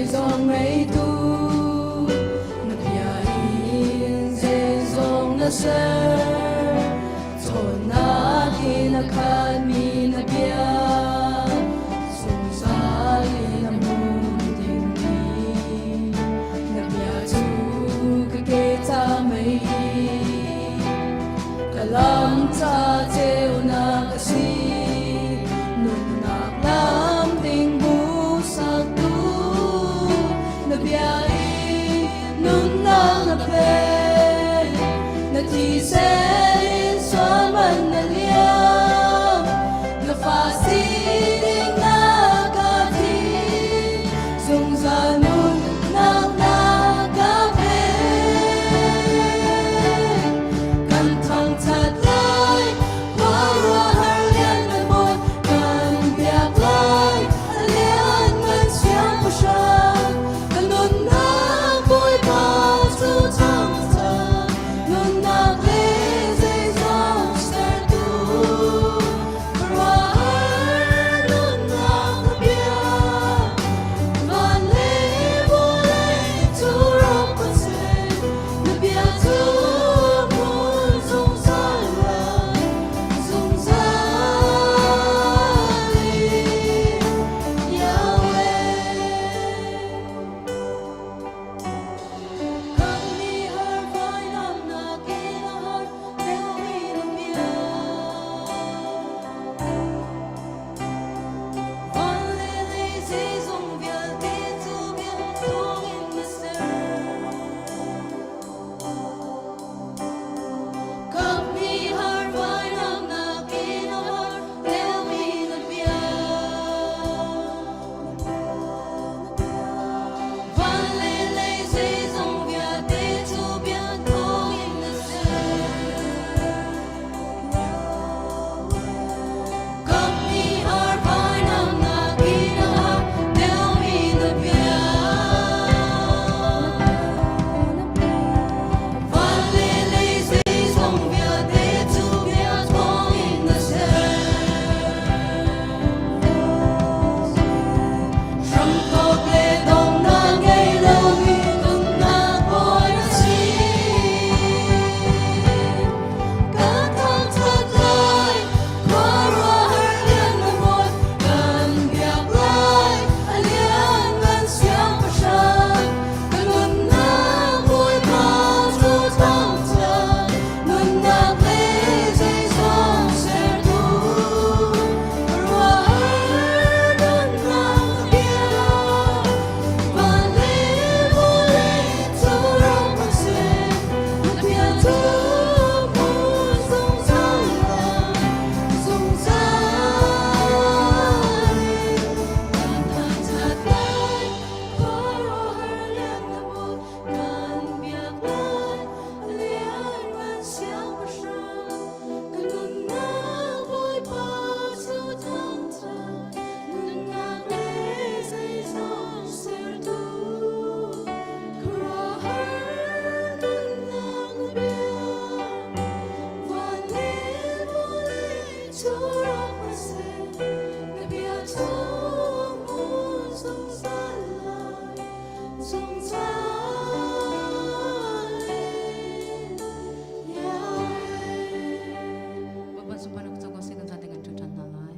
Zeizong ngeitu na bia in zeizong na ser. Cawnnak in a khatmi na bia zungzal in a hmun dingmi na bia cu ka ke ca mei ka lam ca ceunak a si. Nunnak lam ding hmuhsaktu na bia in nunnak na pek. Na thisen in sual man na liam. Na fa sining na ka thim. Zungzal nunnak na ka pek. Kan thangṭhat lai, khuaruahhar lianngan Bawi, kan biak lai, a lianngan Siangpahrang. Kan nunnak Bawipa cu thangṭhat, nunnak le zeizong sertu. Khuaruahhar nunnak na bia, van le vawlei cu rak ko seh, na bia cu hmun zungzal lai, zungzal in Yahweh. Kan mi har vainam nakin a har deuhmi na bia. Van le lei zeizong vialte cu bia thawngin na ser. Kam hi har vainam nakin a har deuhmi na bia. Van le lei zeizong vialte cu bia thawngin na ser. Kam hi har vainam nakin a har deuhmi na bia. Van le lei zeizong vialte cu bia thawngin na ser. Hramthawk le donghnak ngei lomi nunnak bawi na si. Kan thangṭhat lai, khuaruahhar lianngan Bawi, kan biak lai, a lianngan Siangpahrang. Ka nunnak Bawipa cu thangṭhat, nunnak le zeizong sertu. Khuaruahhar nunnak na bia, van le vawlei cu rak seh, na bia cu hmun zungzal lai, zungzal in. Kan thangṭhat lai, khuaruahhar lianngan Bawi, kan biak lai, a lianngan Siangpahrang. Ka nunnak Bawipa cu thangṭhat, nunnak le zeizong sertu. Khuaruahhar nunnak na bia, van le vawlei cu rak ra seh, na bia cu hmun zungzal lai, zungzal in Yahweh. Bapak Subhanahu wa Ta'ala kan zaten kan ṭhan hna lai.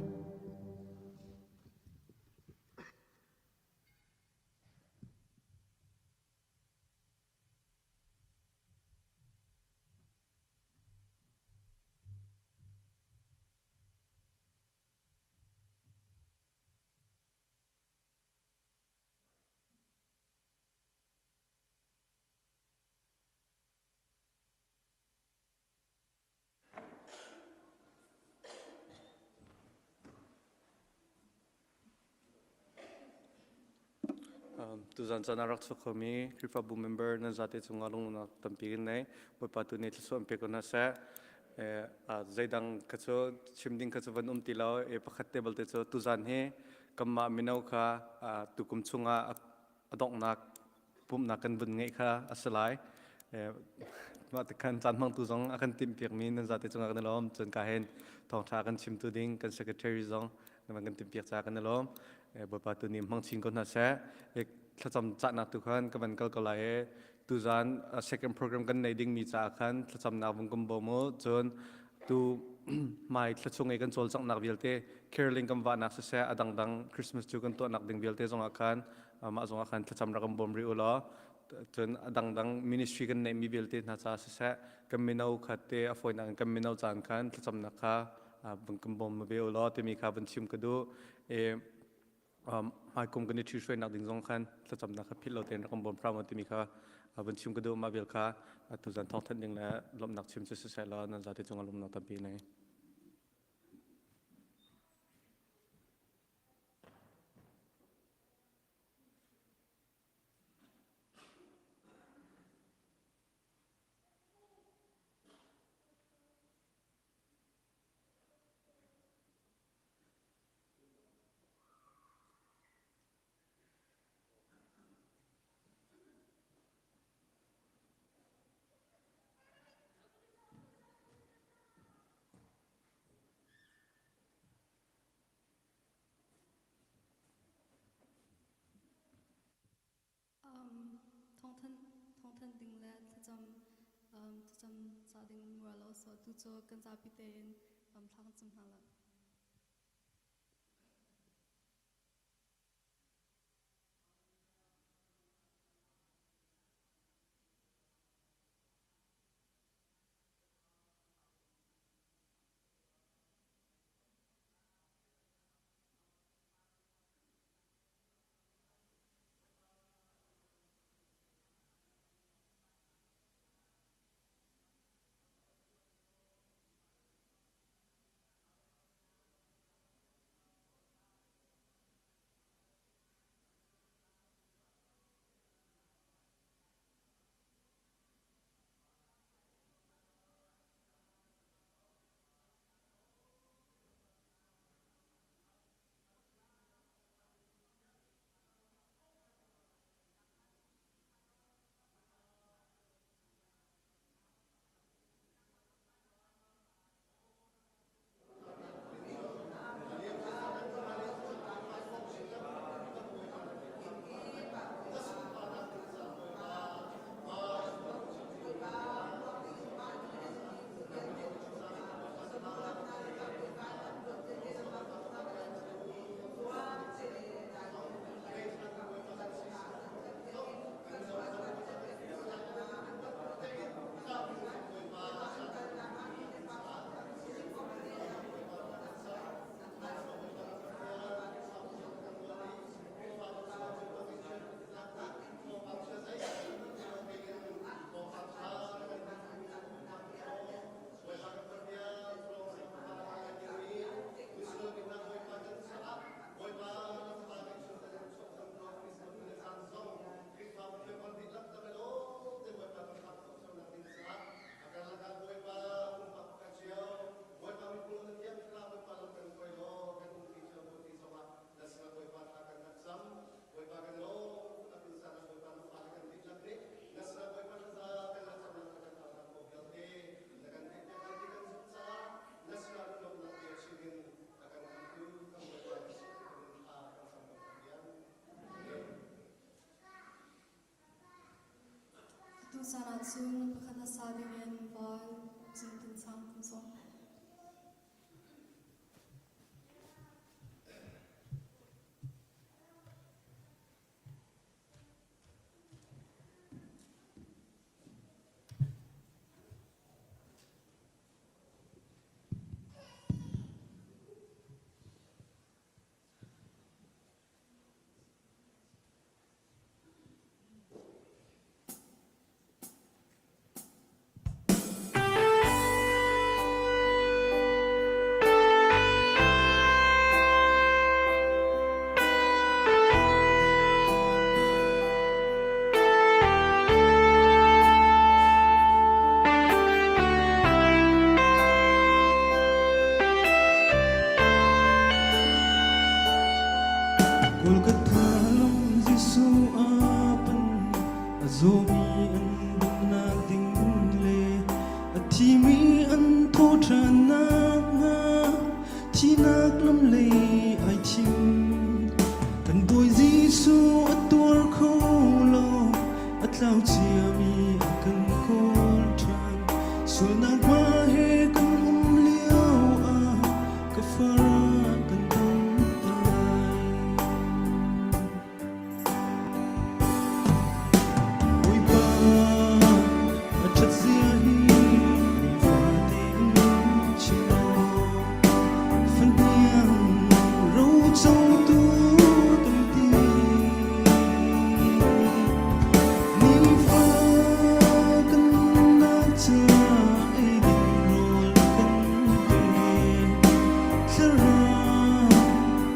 Tuzan caan ah rak chuak khomi Khrihfabu member nan zate cungah lunglawmhnak tampi kan nei. Bawipa tu nih thluachuah in pe ko hna seh. Zeidang kha cu chim ding kha cu van um ti lo. E pakhat te balte cu tuzan hi kanmah mino kha tukum chungah a donghnak pumhnak kan vun ngeih kha a si lai. Mah tikhan caan hmangtu zong a kan timhpiakmi nan zate cungah kan i lawm. Cun ka hin thawngṭha kan chimtu ding kan secretary zong nan kan timhpiak caah kan i lawm. Bawipa tu nih hmang chin ko hna seh. thlacam cahnak tu khan ka van kal ko lai i tuzan second program kan nei dingmi caah khan thlacamnak vung kan bawm u. Cun tu mai thla chung i kan cawlcanghnak vialte caroling kan vahnak siseh a dangdang Christmas cu kan tuahnak ding vialte zongah khan mah zongah khan thlacam rak kan bawm rih u law cun a dangdang ministry kan neihmi vialte hna caah siseh kan mino kha te a fawinak in kan mino caan khan thlacamnak kha vung kan bawm ve u law timi kha van chim ka duh. I hmaikum kan i ṭhihruainak ding zong khan thlacamnak kha philh lo tein rak kan bawm hram timi kha van chim ka duh. Mah vial kha tuzan thawngthanh ding le lawmhnak chim cu siseh law nan zate cungah lawmhnak tampi nei. Um, thawngthan thawngthan ding le thlacam um, thlacam ca ding mura lo so tu cu kan zapi tein um, thla kan cam hna la. Tu caan ah cun pakhat hmasa dingin val cun sang kan sawm. Golgotha lam Jesuh a pan a zawmi an damnak ding le a thimi an thawhṭhan nakhnga thihnak lam lei ai thim. Kan Bawi Jesuh a tuar kho. Tlau ciami a kan kawl ṭhan. Sualnak hma he kan um lio ah ka farah kan damter lai. Bawipa a ṭhat zia hi nifate in chim law, fahniang rocotu kan ti. Nifa kan nunnak ca ei ding rawl kan pe. Thlarau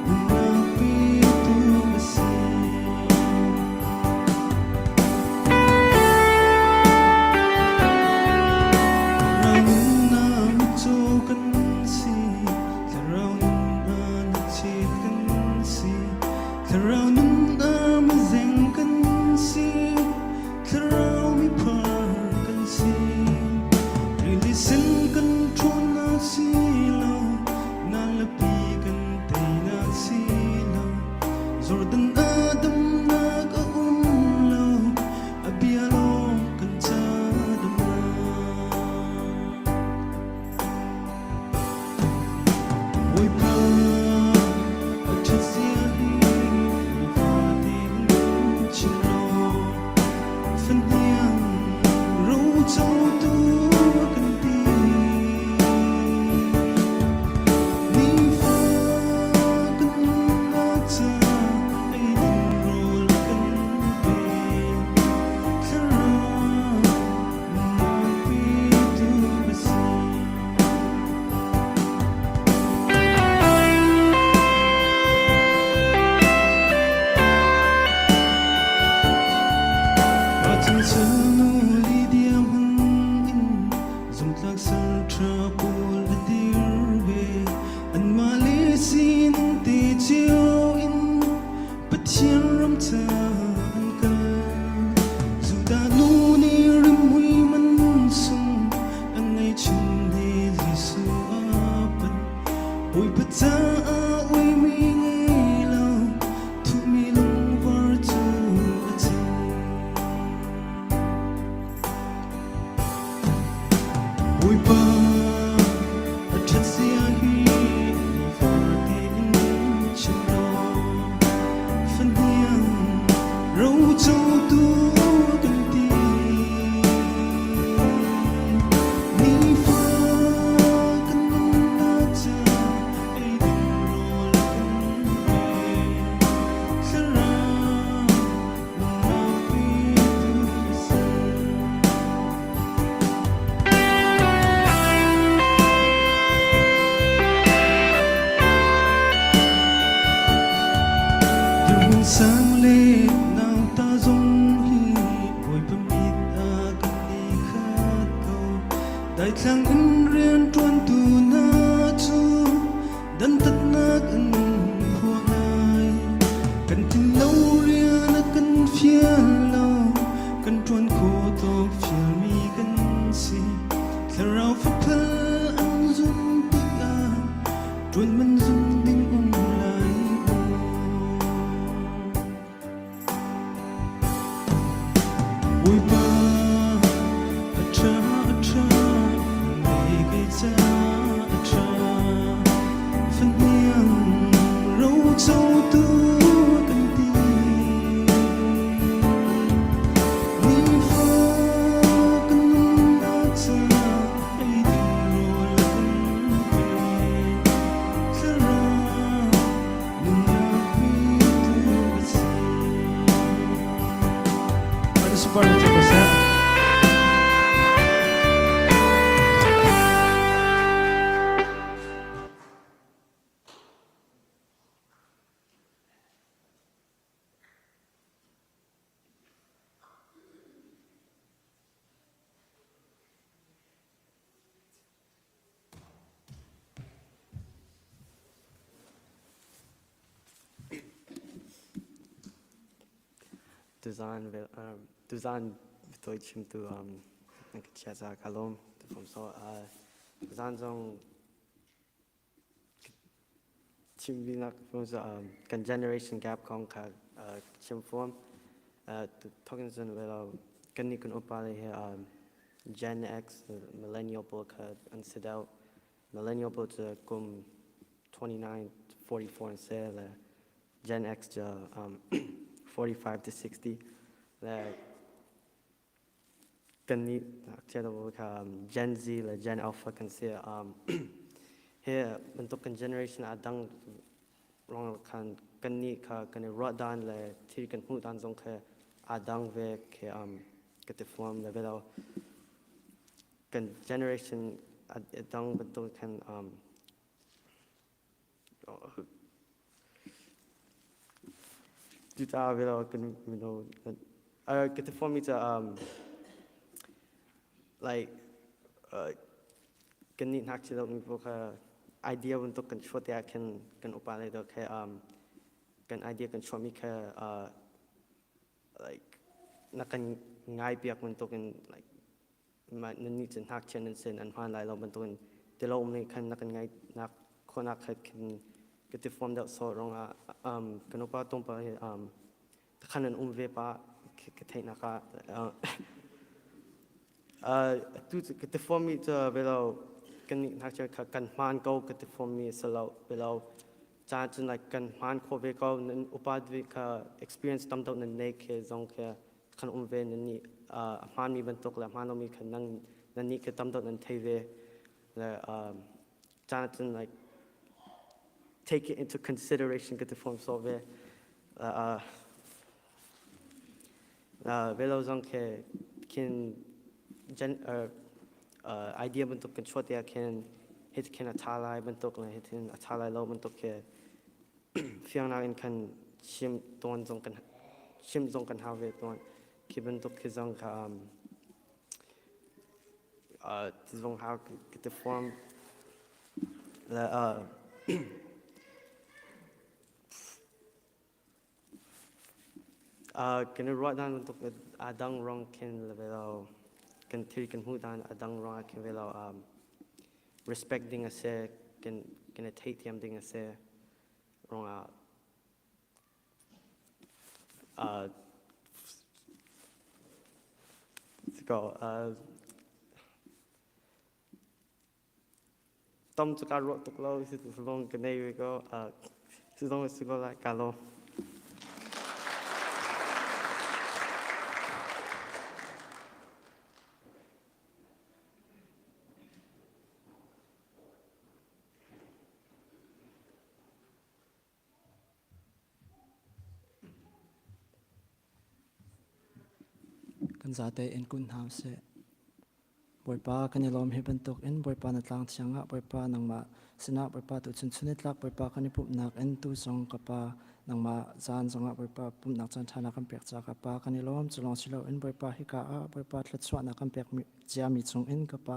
nunnak petu a si. Thlarau nunnak cu kan si, Thlarau nunnak chiat kan si, Thlarau nunnak zeng kan si, Thlarau miphar kan si. Rili sen kan ṭhawnnak si lo, na lapi kan teinak si lo. Jordan a damnak a um lo, a bia lawng kan ca dam lai. Bawipa a ṭhat zia hi nifate in chim law, fahniang rocotu kan ti. Nifa kan nunnak ca ei ding rawl kan pe. Thlarau nunnak petu a si. Pacang Lydia hmun in zumtlak salṭha pawl a dir ve. Anmah le sining te cio in Pathian ram ca an kal. Judah nu nih rimhmui man sung an ngeihchun he Jesuh a panh. Bawipa caah uimi ngei lo, thuhmi lungvar cu a cang. Bawipa a ṭhat zia hi nifate in chim law, fahniang rocotu kan ti. Nifa kan nunnak ca ei ding rawl kan pe. Thlarau nunnak petu a si. Dirhmun sang le nauta zong hi Bawipa mit ah kan i khat ko. Daithlang in rianṭuantu hna cu dantatnak an phuah lai. Kan thinlo rian a kan fial lo, kan ṭuan khawh tawk fialmi kan si. Thlarau faphal an zum tikah ṭuan man zum ding um lai maw? Bawipa a ṭha a ṭha mei kei ca a ṭha fahniang rocotu kan ti. Nifa kan nunnak ca ei ding rawl kan pe. Thlarau nunnak petu a si. Participate sa. Tuzaan toi chimtu na ka chia ca ka lawm. So tuzaan zong chimnak kan generation gap kong kha chim fuam. Thawkin cun well. Kannih kan upa le hi Gen X, millennial pawl kha an si deuh. Millennial pawl cu kum 29 to 44 an si le Gen X cu 45 to 60 le kannih ngakchia pawl kha Gen Z le Gen Alpha kan si. Hi bantuk kan generation aa dang ruang khan kannih kha kan i ruah dan le thil kan hmuh dan zong kha aa dang ve khi ka ti fuam le velo. Kan generation a dang bantuk khan cucaah velo kan mino ka ti fuam mi cu like kannih ngakchia deuhmi pawl kha idea bantuk kan chuah te ah khin kan upa lei deuh khe kan idea kan chuahmi kha like na kan ngai piak bantuk in like nan nih cun ngakchia nan sin an hmaan lai lo bantuk in tilo um nih khan na kan ngai nak khawhnak kha khin ka ti form deuh sawh rongah kan upa tungpa hi khan an um ve pa ka theihnak ah atu ka ti form mi cu velo kan nih ngakchia kha kan hmaan ko ka ti form mi si lo velo caan cun like kan hmaan khawh ve ko nan upa ve kha experience tam deuh nan nei khi zong khi kan um ve nan nih a hmaanmi bantuk le hmaan lomi kha nan nan nih khi tam deuh nan thei ve le caan cun like take it into consideration ka ti form so ve velo zong khi khin gen idea bantuk kan chuah tiah khin hit khin a tha lai bantuk le hitin a tha lai lo bantuk khi fiangnak in khan chim tawn zong kan chim zong kan hau ve tawn khi bantuk khi zong kha zong hau ka ti form le Kan i ruah dan bantuk aa dang rong khin le ve lo. Kan thil kan hmuh dan a dang ruangah khin ve lo. Respect ding a si, kan i theihthiam ding a si ruangah Tom cu kaa ruah tuk lo sizung ka nei ve ko. Sizung si ko lai ka lawm. Kan zate in kun hna usih. Bawipa kan i lawm hi bantuk in Bawipa na tlang thiang ah Bawipa nangmah sinah Bawipa tu chun chun i tlak Bawipa kan i pumhnak in tu zong ka pa nangmah zan zongah Bawipa pumhnak caan ṭha na kan pek caah ka pa kan i lawm cu lawng si loin Bawipa hika ah Bawipa thluachuahnak kan pek ciami chung in ka pa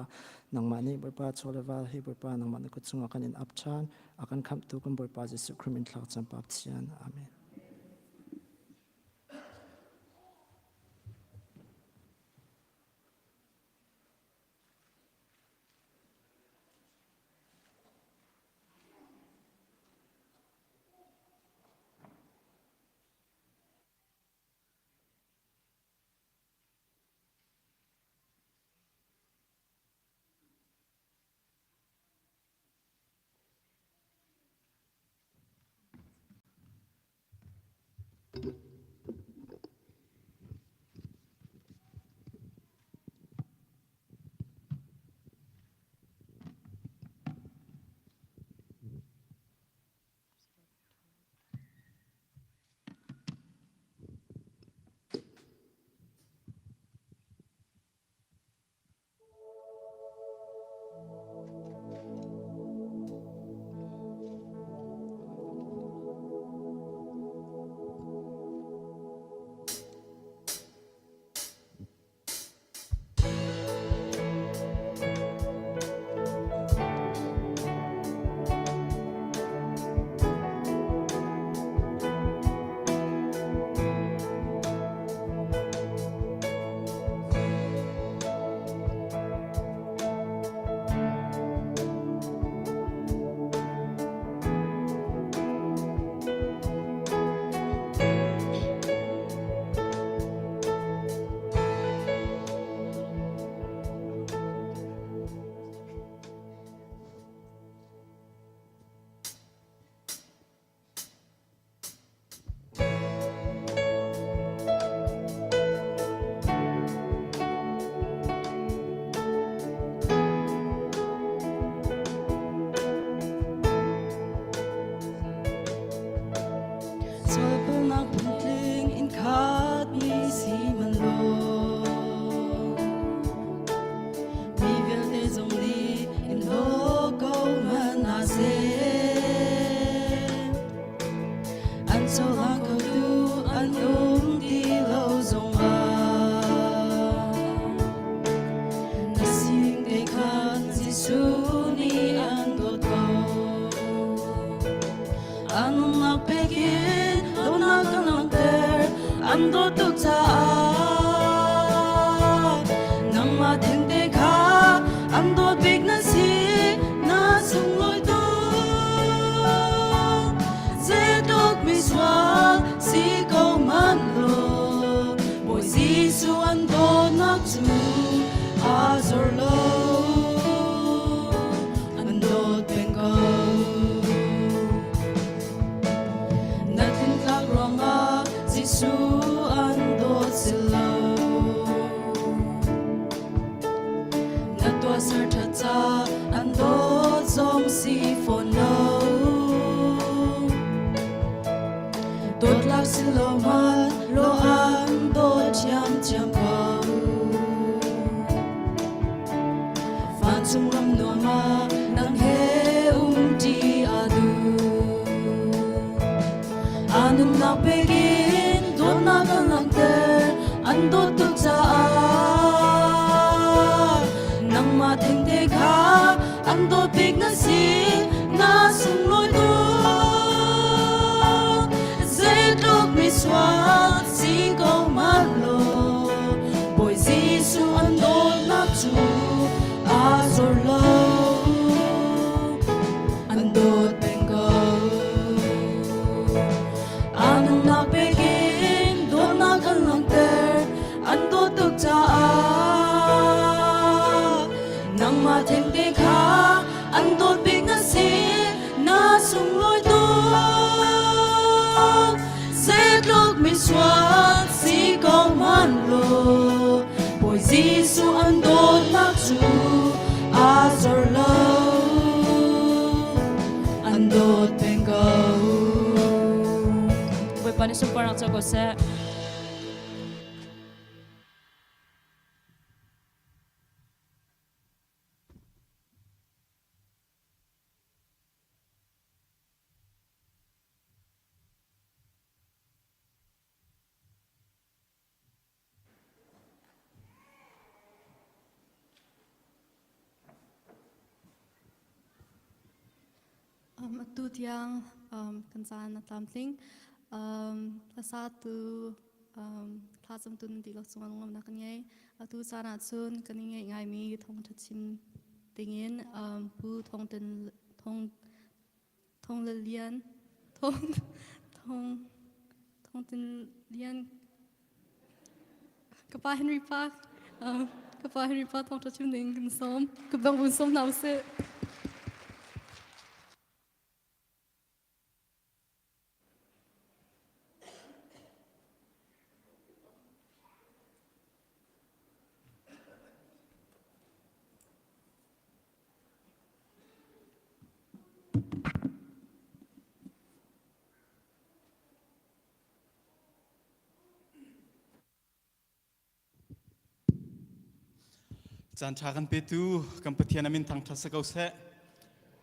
nangmah nih Bawipa chaw le val hi Bawipa nangmah na kut chungah kan in ap ṭhan a kan khamhtu kan Bawipa Jesuh Khrih min thlacam Pa Pathian. Amen. Sualpalnak phuntling in khatmi si hmanh law, mi vialte zong nih in daw ko hmanh hna seh. An cohlang khotu an um ti lo zongah, na sining te khan Jesuh nih an dawt ko. A nunnak pekin dawtnak kan langhter, an dawt tuk caah. Nangmah thengte kha an dawt bik na si, na sunglawi tuk. Zeitluk misual si ko hmanh law, Bawi Jesuh an dawtnak cu aa zor lo. An dawt peng ko. Na tlintlak ruangah Jesuh an dawt si lo. Na tuahser ṭhat ca an dawt zong si fawn lo. Dawtlak si lo hmanh law an dawt ṭhiamṭhiam ko. Vancung ram nuam ah nang he umṭi a duh. A nunnak pekin dawtnak an langhter, an dawt tuk caah. Nangmah thengte kha an dawt bik na si, na sunglawi tuk. Zeitluk misual si ko hmanh law, Bawi Jesuh an dawtnak cu aa zor lo. An dawt peng ko. A nunnak pekin dawtnak an langhter, an dawt tuk caah. Nangmah thengte kha an dawt bik na si, na sunglawi tuk. Zeitluk misual si ko hmanh law, Bawi Jesuh an dawtnak cu aa zor lo. An dawt peng ko. Bawipa nih sunparnak co ko seh. Atu tiang kan caan a tlamtling. Hlasa tu thlacamtu nan dihlak cungah lunglamnak kan ngei. Atu caan ahcun kan i ngeih ngaimi thawngṭha chim dingin Pu Thawng Tin Thawng Thawng Lal Lian Thawng Thawng Thawng Tin Lian ka pa Henry Park ka pa Henry Park thawngṭha chim ding kan sawm. Ka bang vun sawm hna usih. Caan ṭha kan petu kan Pathian a min thangṭhat si ko seh.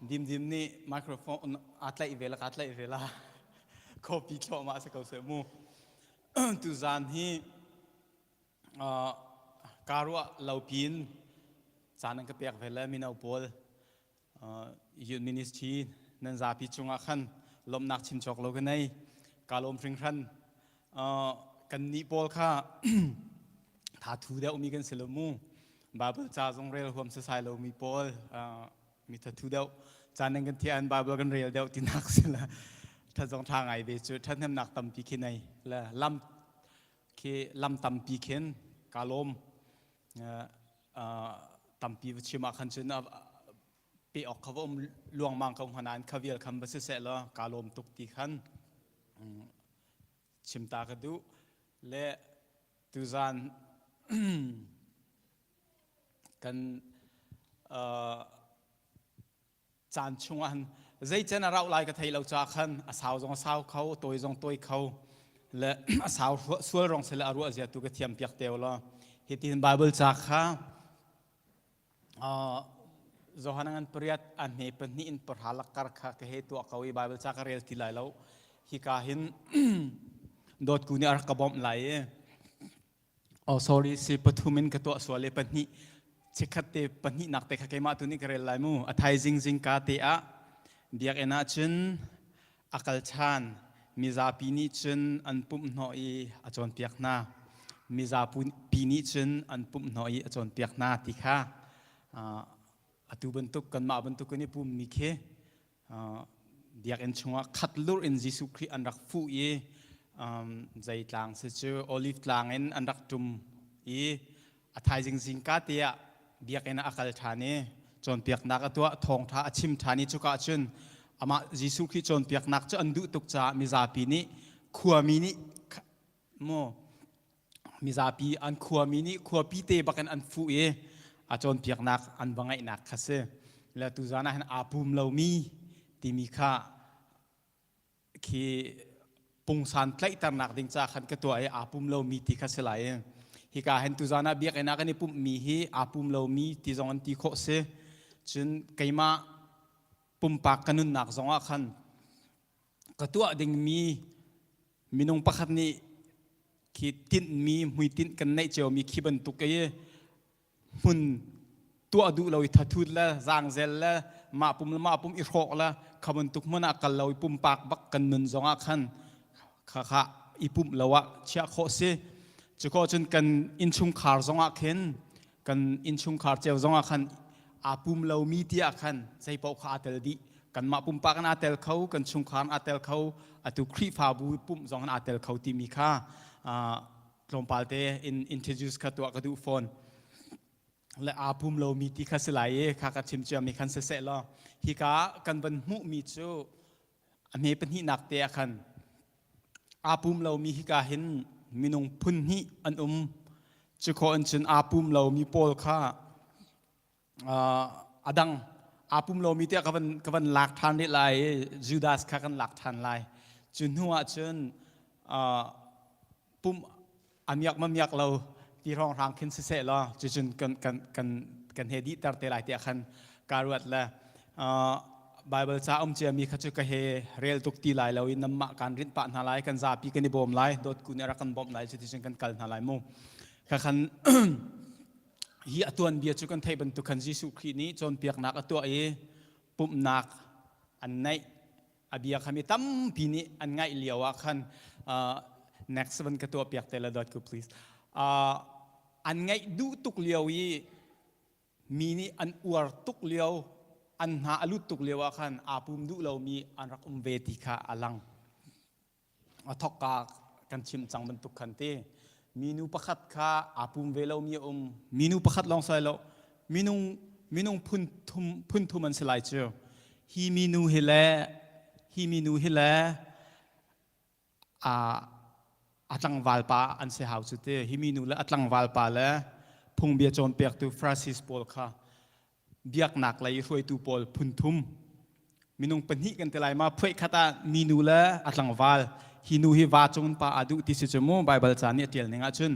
Dimdim nih microphone aa tlaih ve la kaa tlaih ve la. Copy thluahmah si ko seh mu. Tuzaan hi kaa ruah lo pin caan an ka pek ve le mino pawl youth ministry nan zapi cungah khan lawmhnak chim cawk lo ka nei. Kaa lawm hringhran. Kan nih pawl kha tha thu deuh mi kan si lo mu. Bible ca zong rel huam sasai lo mi pawl mi thathu deuh caan nan kan thian Bible kan rel deuh tinak si la tha zong tha ngai ve cu thathnemnak tampi khi nei le lam khi lam tampi khin ka lawm tampi va chim ah khan cun pe awk kha va um luangmang ko hnga nain kha vial kham va si seh law ka lawm tuk ti khan chim ta ka duh le tuzan kan caan chungah han. Zei can a rauh lai ka thei lo ca khan a sau zong a sau kho, tawi zong tawi kho le a sau sual rong sile a ruah zia tu ka thiam piak teo law. Hitin Bible ca kha Johan ngan pariat a hme pahnih in pahra lakar kha ka he tuah ko i Bible ca ka rel ti lai lo. Hika hin dawtku nih a rak ka bawmh lai i Oh sorry si pathum in ka tuah sual i pahnih chikkhat te pahnihnak te kha keimah tu nih ka rel lai mu. A thaizing zingka te ah biakinn ah cun a kal ṭhan. Mizapi nih cun an pumh hnawh i a cawnpiak hna. Mizapi nih cun an pumh hnawh i a cawnpiak hna ti kha atu bantuk kanmah bantuk in i pummi khi biakinn chungah khat lur in Jesuh Khrih an rak fuh i zei tlang si cu Olive tlang in an rak ṭum i a thaizing zingka te ah biakinn ah a kal ṭhan i cawnpiaknak a tuah thawngṭha a chim ṭhan i cuka cun amah Jesuh Khrih cawnpiaknak cu an duh tuk caah mizapi nih khuami nih maw mizapi an khuami nih khuapi te bakin an fuh i a cawnpiaknak an va ngaihnak kha si le tuzan ah hin aa pum lomi timi kha khi pungsan tlaihternak ding ca khan ka tuah i aa pum lomi ti kha si lai i hika hin tuzan ah biakinn ah kan i pumhmi hi aa pum lomi ti zong an ti khawh si cun keimah pumpak ka nunnak zong ah khan ka tuah dingmi minung pakhat nih khi tinhmi hmuitinh kan neih ciomi khi bantuk i hmun tuah duh lo i thathut le zaangzel le mah pum le mah pum i hrawk le kha bantuk hmun ah kal lo i pumpak bak kan nun zong ah khan kha kha i pumh lo ah chiah khawh si cu khawh cun kan innchungkhar zong ah khin kan innchungkhar cio zong ah khan aa pum lomi ti ah khan zei paoh kha aa tel dih kanmah pumpak in aa tel kho kan chungkhar in aa tel kho atu Khrihfabu pumh zong in aa tel kho timi kha tlawmpal te in introduce kha tuah ka duh fawn le aa pum lomi ti kha si lai i kha ka chim ciami khan siseh law hika kan van hmuhmi cu a hme pahnihnak te ah khan aa pum lomi hika hin minung phun hnih an um cu khawh in cun aa pum lomi pawl kha a dang aa pum lomi tiah ka van ka van lak ṭhan rih lai i Judas kha kan lak ṭhan lai cu hnu ah cun pumh a miak ma miak lo ti hrawnghrang khin siseh law cucun kan kan kan kan he dihter te lai tiah khan ka ruat le Bible ca um ciami kha cu ka he rel tuk ti lai lo i namah kan rinh pah hna lai kan zapi kan i bawm lai dawtku nih a rak kan bawmh lai cuticun kan kal hna lai mu kha khan hi a tuanbia cu kan theih bantuk khan Jesuh Khrih nih cawnpiaknak a tuah i pumhnak an neih a bia kha mi tampi nih an ngaih lio ah khan next van ka tuah piak te la dot ku please an ngaih duh tuk lio i mi nih an uar tuk lio an hna a lut tuk lio ah khan aa pum duh lomi an rak um ve ti kha a lang a thokka kan chim cang bantuk khan ti minu pakhat kha aa pum ve lomi a um minu pakhat lawng sai lo minung minung phun thum phun thum an si lai cu hi minu hi le hi minu hi le a a tlangval pa an si hau cu ti hi minu le a tlangval pa le phungbia cawnpiaktu Pharisees pawl kha biaknak lei hruaitu pawl phun thum minung pahnih kan ti lai ma phuai khat ah minu le a tlangval hi nu hi va cung in pa aa duh ti si cu mu Bible ca nih a tial ning ahcun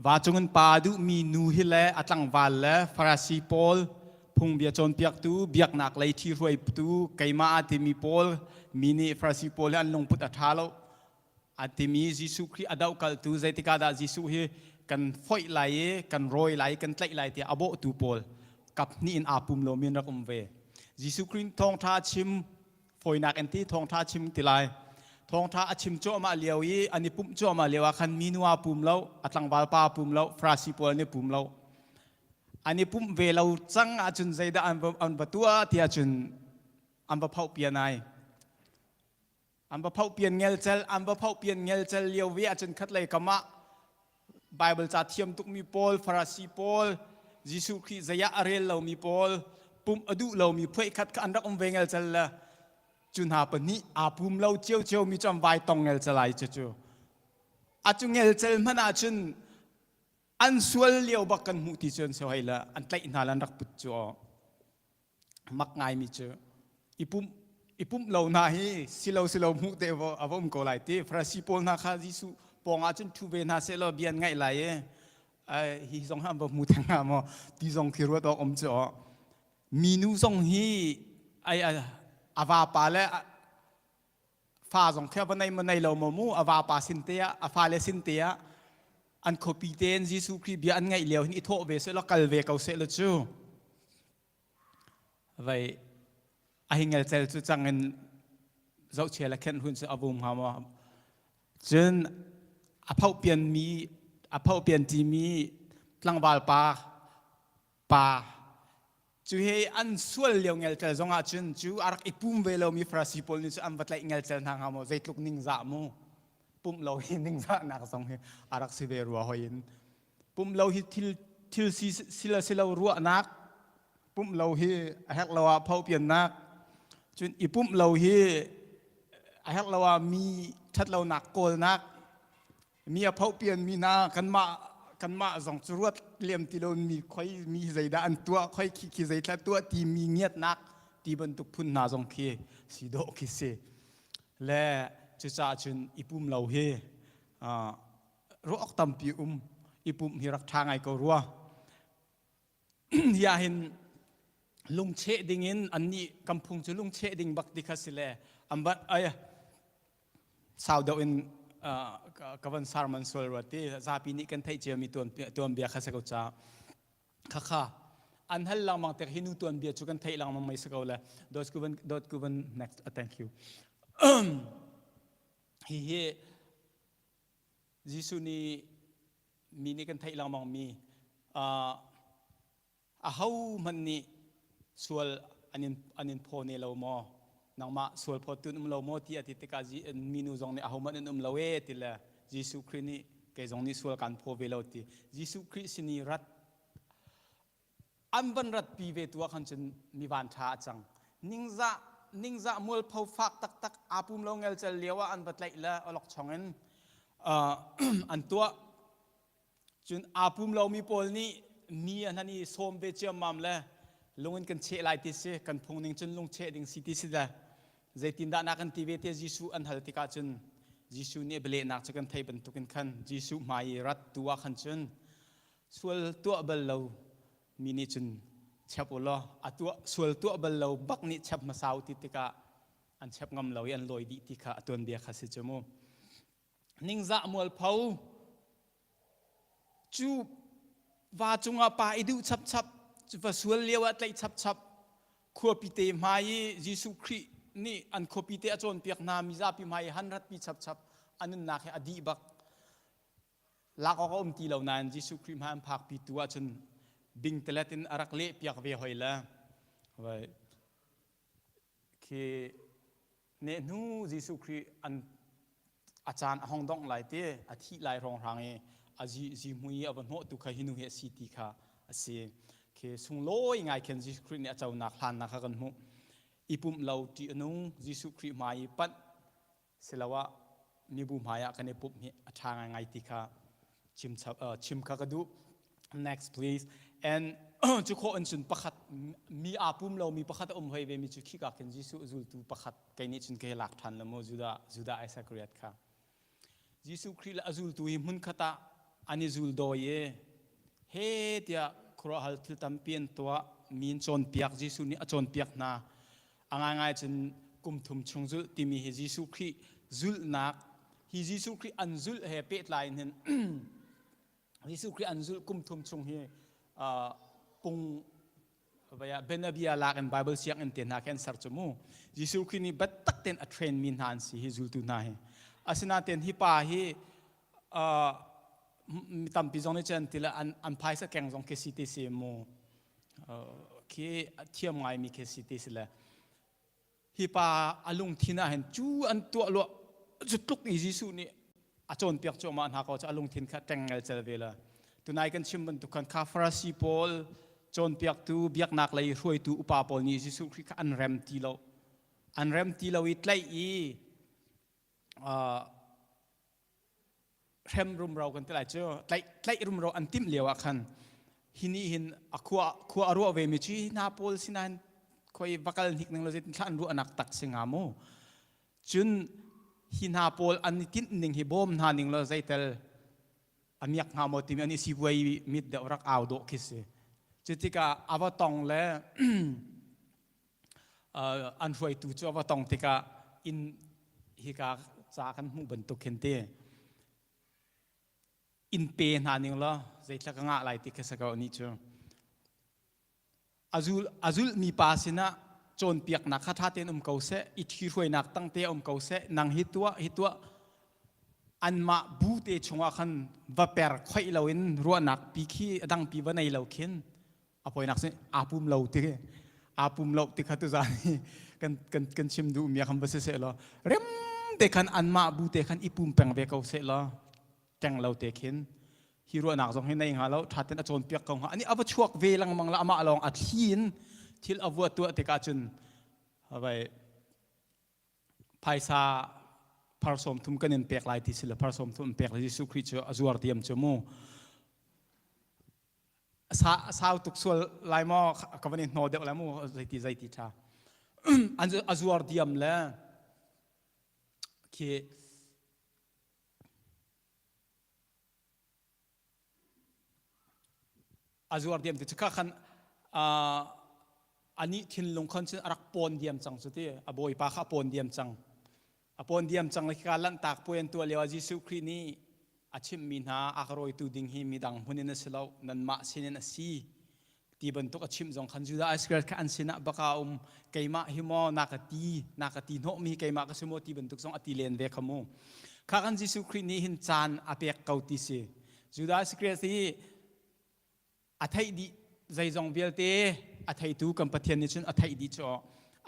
va cung in pa aa duh mi nu hi le a tlangval le Farasi pawl phungbia cawnpiaktu biaknak lei thi hruaitu keimah aa timi pawl mi nih Farasi pawl hi an lungput a ṭha lo a timi Jesuh Khrih a dohkaltu zeitikah dah Jesuh hi kan foih lai i kan rawi lai i kan tlaih lai tiah a bawhtu pawl kap hnih in aa pum lomi an rak um ve. Jesuh Khrih thawngṭha a chim fawinak in ti thawngṭha a chim ti lai. Thawngṭha a chim cuahmah lio i an i pumh cuahmah lio ah khan minu aa pum lo, a tlangval pa aa pum lo, Farasi pawl an i pum lo. An i pumh ve lo cang ahcun zeidah an va, an va tuah ti ahcun an va phoh pian ai. An va phoh pian ngelcel, an va phoh pian ngelcel lio ve ahcun khatlei kam ah Bible ca thiam tukmi pawl, Farasi pawl, Jesuh Khrih zeiah a rel lomi pawl, pumh a duh lomi phuaih khat kha an rak um ve ngelcel le cu hna pahnih aa pum lo ciocio mi cu an vai tong ngelcel ai cucu. A cu ngelcel hmanh ahcun an sual lio bak kan hmuh ti cu an si hoi le an tlaih hna le an rak put cu aw. Mak ngaimi cu i pumh. I pumh lo hna hi silo silo hmuh te a va um ko lai ti. Farasi pawl hna kha Jesuh pawng ah cun ṭhu ve hna seh law bia an ngaih lai i hi zong hi an va hmu theng hnga maw ti zong khi ruat awk um cu aw. Minu zong hi ai a vapa le fa zong khi a va nei maw nei lo maw mu a vapa sin te ah a fale sin te ah an khuapi tein Jesuh Khrih bia an ngaih lio hin i thawh ve seh law kal ve ko seh law cu vei a hi ngelcel cu cang in zohchia le khenh hun cu a vum hnga maw cun a phohpian mi a phohpian ti mi tlangval pa pa Cu he an sual lio ngelcel zong ah cun cu a rak i pum ve lomi Farasi pawl nih cun an va tlaih ngelcel hna hnga maw zeitluk ningzah mu pumh lo hi ningzahnak zong hi a rak si ve rua hoi in pumh lo hi thil thil si sila silo ruahnak pumh lo hi a herh lo ah phopiannak cun i pumh lo hi a herh lo ah mi ṭhatlonak kawlnak Mi a phohpian mi hna kanmah kanmah zong cu ruat lem ti lo mi khoi mi zeidah an tuah khoi khi khi zeithla tuah ti mi ngiatnak ti bantuk phun hna zong khi si dawh khi si le cucaah cun i pum lo hi ruah awk tampi um i pumh hi rak ṭha ngai ko rua hi ah hin lungcheh ding in annih kan phung cu lungcheh ding bak ti kha si le an van ai sau deuh in ka van sarman sual rua ti zapi nih kan theih ciami tuanbia kha si ko ca khakha an hal lengmang tek hi nu tuanbia cu kan theih lengmang mei si ko le dot ku van dot ku van next uh, thank you hi hi Jesuh nih mi nih kan theih lengmang mi uh, Ahohmanh nih sual an in, an in phaw ne lo maw? Nangmah sual phawtu an um lo maw? ti a ti tikah minu zong nih ahohmanh an um lo ee ti le Jesuh Khrih nih kei zong nih sual kaan phaw ve lo ti. Jesuh Khrih sin i rat an van ratpi ve tu ah khan cun mi van ṭha a cang. Ningzah ningzah mualpho fak taktak aa pum lo ngelcel lio ah an va tlaih le awlokchong in uh, an tuah. Cun aa pum lomi pawl nih mi an han i sawm ve ciammam le lung in kan cheh lai ti si, kan phung ning cun lung cheh ding si ti si le zeitindah na kan ti ve tiah Jesuh an hal tikah cun Jesuh nih bialehnak cu kan thei bantukin khan Jesuh hmai i rat tu ah khan cun sual tuah bal lo mi nih cun chep u law a tuah sual tuah bal lo bak nih chep hmasa u ti tikah an chep ngam lo i an lawi dih ti kha a tuanbia kha si cu mu. Ningzah mualpho Cu va cungah pa i duh chapchap, cu va sual lio ah tlaih chapchap, khuapi te hmai i Jesuh Khrih nih an khuapi te a cawnpiak hna mizapi hmai i han ratpi chapchap a nunnak hi a dih bak. Lak awk a um ti lo nain Jesuh Khrih hmai an phakpi tu ahcun bingtalet in a rak lehpiak ve hoi le vai khi Nehhnu Jesuh Khrih an a caan a hong dongh lai te a thih lai hrawnghrang i a zihmui i a va hnawhtu kha hi nu hi a si ti kha a si. Khi sunglawi ngai khin Jesuh Khrih nih a conak hlannak kha kan hmuh. I pumh lo ṭih a nung Jesuh Khrih hmai i panh siloah mibu hmai ah kan i pumh hi a ṭha ngaingai ti kha chim, chim kha ka duh. Next please. And cu khawh in cun pakhat mi aa pum lomi pakhat a um hoi ve mi cu khika khin Jesuh zultu pakhat kei nih cun ka lak ṭhan lo mu Judah Judah Iscariot kha. Jesuh Khrih le a zultu hi hmunkhat ah an i zul dawi i he tiah khuaruahhal thil tampi an tuah mi in cawnpiak Jesuh nih a cawnpiak hna a ngaingai cun kum thum chung zulh timi hi Jesuh Khrih zulhnak hi Jesuh Khrih an zulh he pehtlai in hin Jesuh Khrih an zulh kum thum chung hi pung vaya benabia lak in Bible sianginn te hna khi an ser cu mu. Jesuh Khrih nih biatak tein a train mi hna an si hi zultu hna hi. Asinain hi pa hi mi tampi zong nih cun ti le an an phaisa keng zong khi si ti si mu khi thiam ngai mi khi si ti si le Hi pa a lungthin ah hin cu an tuah luah cu tluk i Jesuh nih a cawnpiak cuahmah hna ko cu a lungthin kha ṭeng ngelcel ve la. Tunai kan chim bantuk khan kha Farasi pawl cawnpiaktu biaknak lei hruaitu upa pawl nih Jesuh Khrih kha an rem ti lo. An rem ti lo i tlaih i uh, hrem rumro kan ti lai cu tlaih tlaih rumro an timh lio ah khan hi nih hin a khua khua a ruah ve mi cu hi hna pawl sinain. Khoi va kal hnik ning lo zeitin thla an ruahnak tak si nga mu. Cun hi hna pawl an i tinh ning hi bawm hna ning lo zeitel a miak hnga maw timi an i sivuai mit deuh rak au dawh khi si. Cutikah a va tong le an hruaitu cu a va tong tikah inn hika ca kan hmuh bantuk khin ti in pe hna ning law zeithla ka ngah lai ti kha sa ko ni cu azul azul mi pa sinah cawnpiaknak kha ṭha tein um ko seh i ṭhihruainak tangte um ko seh nang hi tuah hi tuah anmah bu te chungah khan va per khoih loin ruahnak pi khi a dang pi va nei lo khin a poinak si aa pum lo ti aa pum lo ti kha tuzan hi kan kan kan chim duh mi khan va si seh law rem te khan anmah bu te khan i pum peng ve ko seh law teng lo te khin hi ruahnak zong hi nei hnga lo ṭha ten a cawnpiak ko hnga ani a va chuak ve lengmang la amah lawng a thli in thil a vua tuah tikah cun vai phaisa phar sawm thum kan in pek lai ti si le phar sawm thum in pek lai Jesuh Khrih cu a zuar diam cu mu sa sau tuk sual lai maw ka van i hno deuh lai mu zeiti zeiti ṭha an a zuar diam le khi A zuar diam ti cu kha khan anih thinlung khan cun a rak pawn diam cang cu ti a bawipa kha a pawn diam cang a pawn diam cang le khika lanhtak puai an tuah lio ah Jesuh Khrih nih a chimhmi hna a ka rawitu ding hi midang hmun in a si lo nanmah sinin a si ti bantuk a chimh zong khan Judah Iskariot kha an sinah baka um keimah hi maw na ka ti na ka ti hnawhmi keimah ka si maw ti bantuk zong a ti len ve kha mu kha kan Jesuh Khrih nih hin caan a pek ko ti si Judah Iskariot hi a theih dih zeizong vialte a theitu kan Pathian nih cun a theih dih cu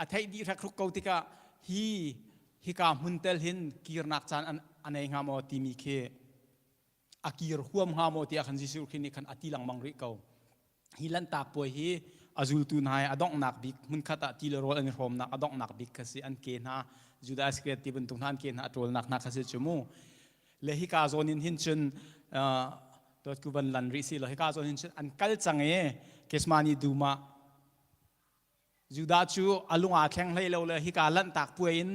a theih dih hrekruk ko tikah hi hika hmun tel hin kirnak caan an a nei hnga maw timi khi a kir huam hnga maw tiah khan Jesuh Khrih nih khan a ti lengmang rih ko. Hi Lanhtak puai hi a zultu hna he a donghnak bik hmunkhat ah ti le rawl an i hrawmnak a donghnak bik kha si an ke hna Judah Iscariot ti bantuk hna an ke hna a ṭawlnak hna kha si cu mu. Le hika zawn in hin cun dawtku van lan rih si lo hika zawn hin cun an kal cang i Gethsemane dum ah Judah cu a lung aa thleng hlei lo le hika lanhtak puai in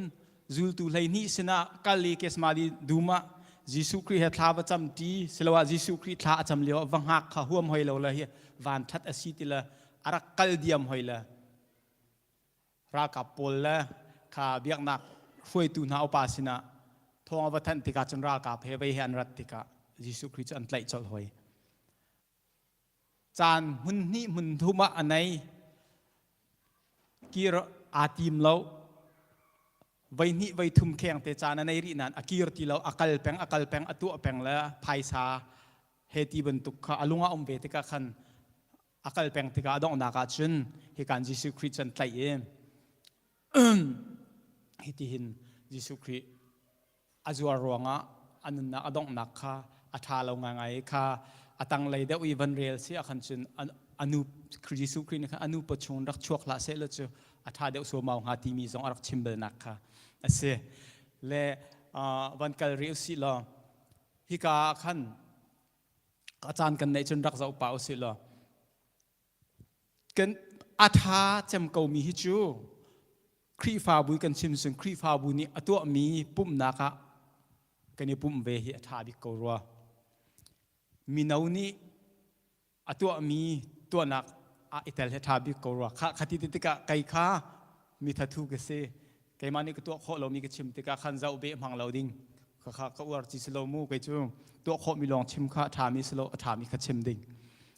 zultu 12 sinah kal i Gethsemane dum ah Jesuh Khrih he thla va cam ṭi siloah Jesuh Khrih thla a cam lio ah va hngak kha huam hoi lo le hi van ṭhat a si ti le a rak kal diam hoi le ralkap pawl le kha biaknak hruaitu hna upa sinah thawng a va thanh tikah cun ralkap he vei he an rat tikah Jesuh Khrih cu an tlaih colh hoi. Caan hmun hnih hmun thum ah a nei. Kir aa tim lo. Voi hnih voi thum kheng te caan a nei rih nain a kir ti lo. A kal peng, a kal peng, a tuah peng le phaisa he ti bantuk kha a lung ah um ve tikah khan a kal peng tikah a donghnak ah cun hikan Jesuh Khrih cu an tlaih i hitihin Jesuh Khrih a zuar ruangah a nunnak a donghnak kha a ṭha lo ngaingai kha a tanglei deuh i van rel si ahkhan cun a nu Jesuh Khrih nih khan a nu pawchung rak chuak hlah seh law cu a ṭha deuh suaumau hnga timi zong a rak chim balnak kha a si. Le van kal rih usih law hika ah khan a caan kan neih cun rak zoh pah usih law kan a ṭha cem komi hi cu Khrihfabu kan chim cun Khrihfabu nih a tuahmi pumhnak ah kan i pumh ve hi a ṭha bik ko rua. Mino nih a tuahmi tuahnak ah i tel hi a ṭha bik ko rua. Kha khati ti tikah kei kha mi thathu ka si. Keimah nih ka tuah khawh lomi ka chim tikah khan zoh beh hmang lo ding. Khakha ka uar ci si lo mu kei cu tuah khawhmi lawng chim kha a ṭhami si lo a ṭhami kha chim ding.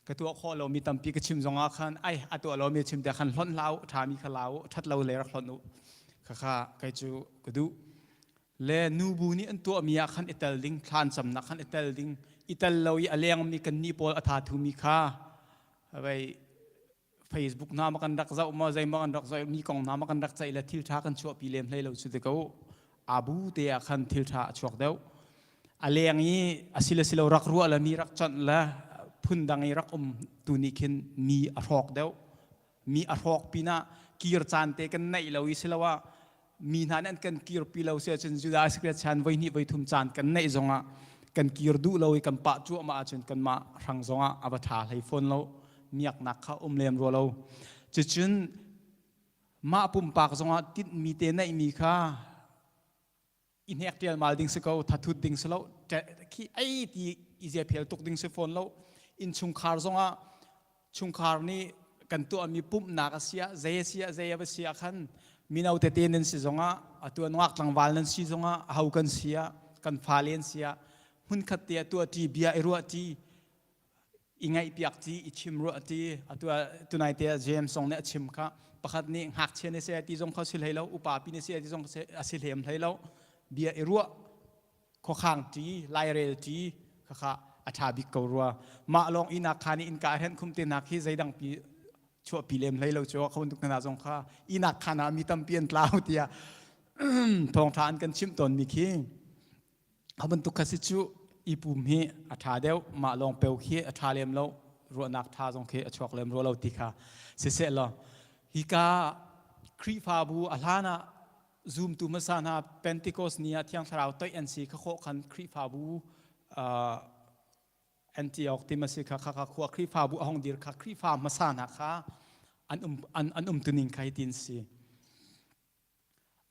Ka tuah khawh lomi tampi ka chim zongah khan ai a tuah lomi chim te khan hlonh hlah u ṭhami kha la u ṭhat lo le rak hlonh u. Khakha kei cu ka duh. Le nubu nih an tuahmi ah khan i tel ding thlan camnak khan i tel ding i tel lo i a lengmi kan nih pawl a tha thumi kha vei Facebook hna ma kan rak zoh maw zei ma kan rak zoh mi kong hna ma kan rak ceih le thil tha kan chuahpi lem hlei lo cu te ko abu te ah khan thil tha a chuak deuh a leng i asile silo rak ruah le mi rak chawnh le phundang i rak um tu nih khin mi a hrawk deuh mi a hrawk pinah kir caan te kan neih lo i siloah mi hna nih an kan kirpi lo si ahcun Judah Iskariot chan voi hnih voi thum caan kan neih zongah kan kir duh lo i kan pah cuahmah ahcun kanmah hrang zongah a va ṭha hlei fawn lo miaknak kha um lem rua lo cucun. Mah pumpak zongah tinhmi te neihmi kha i hnek ṭialmal ding si ko, thathut ding si lo, khi ei ti i ziaphel tuk ding si fawn lo. Innchungkhar zongah chungkhar nih kan tuahmi pumhnak a si ah, zei a si ah, zei a va si ah khan mino tete nan si zongah, atu ah nungak tlangval nan si zongah, aho kan si ah, kan fale an si ah, hmunkhat te ah tuahṭi, bia i ruahṭi, i ngaihpiak ti i chim ruah ti atu tunai te James zong nih a chim kha pakhat nih ngakchia na si ti zong kha si hlei lo upa pi na si ti zong a si hlem hlei lo bia i ruah khuakhang ti lairel ti khakha a ṭha bik ko rua mah lawng inak kha nih innka hren khum te nak hi zeidang pi chuahpi lem hlei lo cu kho bantuk hna zong kha inak khan ah mi tampi an tlau tiah thawngṭha an kan chimh tawn mi khi Kha bantuk kha si cu i pum hi a ṭha deuh, mah lawng peu khi a ṭha lem lo, ruahnak ṭha zong khi a chuak lem rua lo ti kha siseh law hika Khrihfabu a hlan ah zumtu hmasa hna Pentecost ni ah Thiang Thlarau toih an si kha khawh khan Khrihfabu uh, Antioch ti ma si kha kha khua Khrihfabu a hong dir kha Khrihfa hmasa hna kha an um an, an umtuning kha hitin si.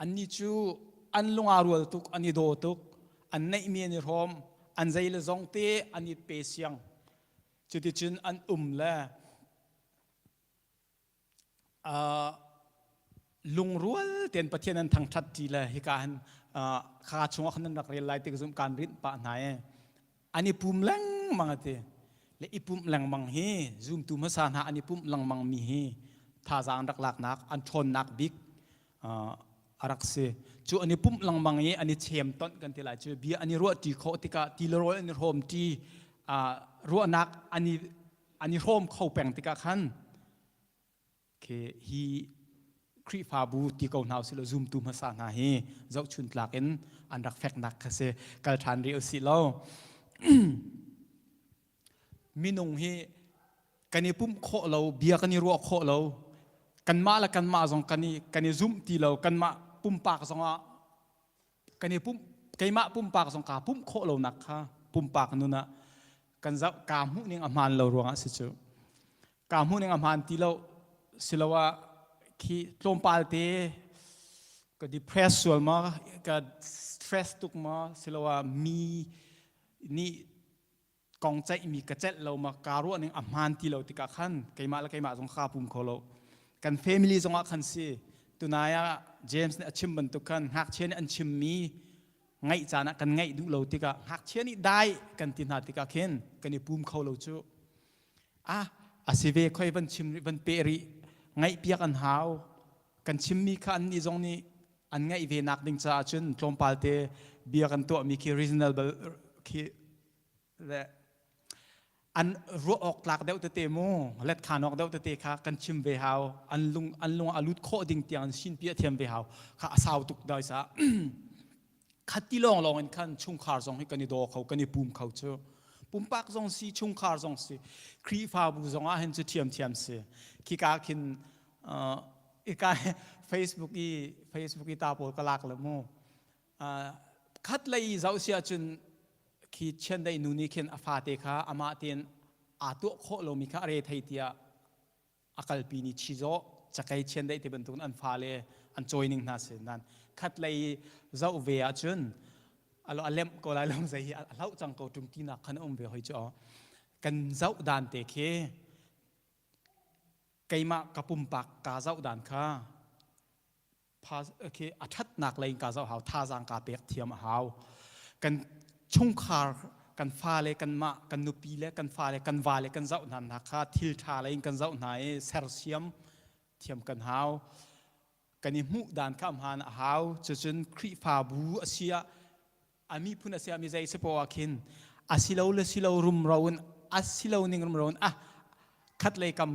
Annih cu an lung aa rual tuk, an i daw tuk, an neihmi an i hrawm, an zei le zong te an i pe siang. Cuticun an um le uh, lungrual tein Pathian an thangṭhat ṭi le hika hin uh, kha chungah khan nan rak rel lai ti ka zumh kaan rinh pah hna e. An i pum lengmang a ti. Le i pumh lengmang hi zumtu hmasa hna an i pumh lengmang mi hi thazaang rak laknak an ṭhawnnak bik a rak si. Cu an i pumh lengmang i an i chem tonh kan ti lai cu bia an i ruah ṭi khawh tikah ti le rawl an i hrawm ṭi ruahnak an i an i hrawm kho peng tikah khan Khi hi Khrihfabu ti ko hna usih law zumtu hmasa hna hi zohchun tlak in an rak feknak kha si kal ṭhan rih usih law minung hi kan i pumh khawh lo bia kan i ruah khawh lo kanmah le kanmah zong kan i kan i zumh ti lo kanmah pumpak zongah kan i pumh keimah pumpak zong kaa pumh khawh lonak kha pumpak nun ah kan zoh kaa hmuh ning a hmaan lo ruangah si cu kaa hmuh ning a hmaan ti lo siloah khi tlawmpal te ka depress sual ma ka stress tuk ma siloah mi nih kong ceihmi ka celh lo ma kaa ruah ning a hmaan ti lo tikah khan keimah le keimah zong kaa pum kho lo kan family zongah khan si tunai ah James nih a chim bantuk khan ngakchia nih an chimmi ngaih caan ah kan ngaih duh lo tikah ngakchia nih dai kan ti hna tikah khin kan i pum kho lo cu ah a si ve khoi van chim rih van peh rih ngaih piak an hau kan chimmi kha an nih zong nih an ngaih ve nak ding caah cun tlawmpal te bia kan tuahmi khi reasonable khi le an ruah awk tlak deuh tete mu let khan awk deuh tete kha kan chim ve hau an lung an lung a lut khawh ding tiang an sin pi a thiam ve hau kha a sau tuk dai sa khati lawng lawng in khan chungkhar zong hi kan i daw kho kan i pum kho cu pumpak zong si chungkhar zong si Khrihfabu zong ah hin cu thiam thiam si khika khin uh, ika Facebook i Facebook i ta pawl ka lak le mu khat lei zoh si ahcun khi chiandeih nu nih khin a fate kha amah tein aa tuah khawh lomi kha a re thei tiah a kalpi ni chizawh cakei chiandeih te bantukin an fale an cawi ning hna si nan khat lei zoh ve ahcun alo a lemh ko lai lo zei hi a hloh cang ko ṭung tinak khan a um ve hoi cu kan zoh dan te khi keimah ka pumpak ka zoh dan kha khi a ṭhatnak lei in kaa zoh hau thazaang kaa pek thiam a hau kan chungkhar kan fale kanmah kan nupi le kan fale kan vale kan zoh hna hna kha thil ṭha lei in kan zoh hna i sersiam thiam kan hau kan i hmuh dan kha hmaan a hau cucun Khrihfabu a si ah a miphun a si ah mi zei si poah khin a si lo le si lo rumro in a si lo ning rumro in ah khat lei kam